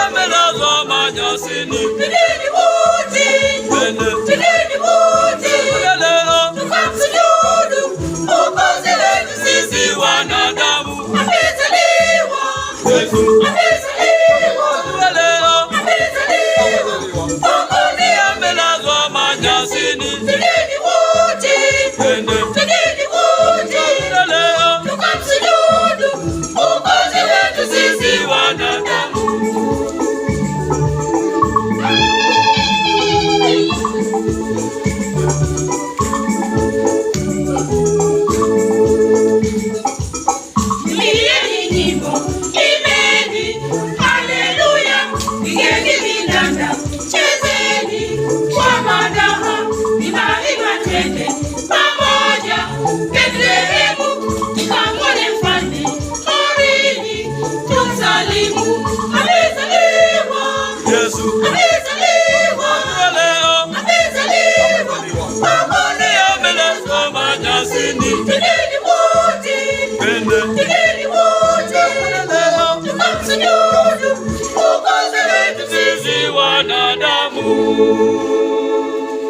Amelazwa manyasini. Sisi wanadamu. Yesu amelazwa manyasini. Sisi wanadamu. Imbieni nyimbo, imbeni, haleluya, pigeni vinanda, chezeni kwa madaha, imba twende pamoja Bethlehemu, tukamwone mfalme porini, tumsalimu, amezaliwa. Yesu Amezaliwa, amezaliwa, Mwokozi amelazwa manyasini. Twendeni wote, twendeni wote, tukamsujudu Mwokozi wetu sisi wanadamu.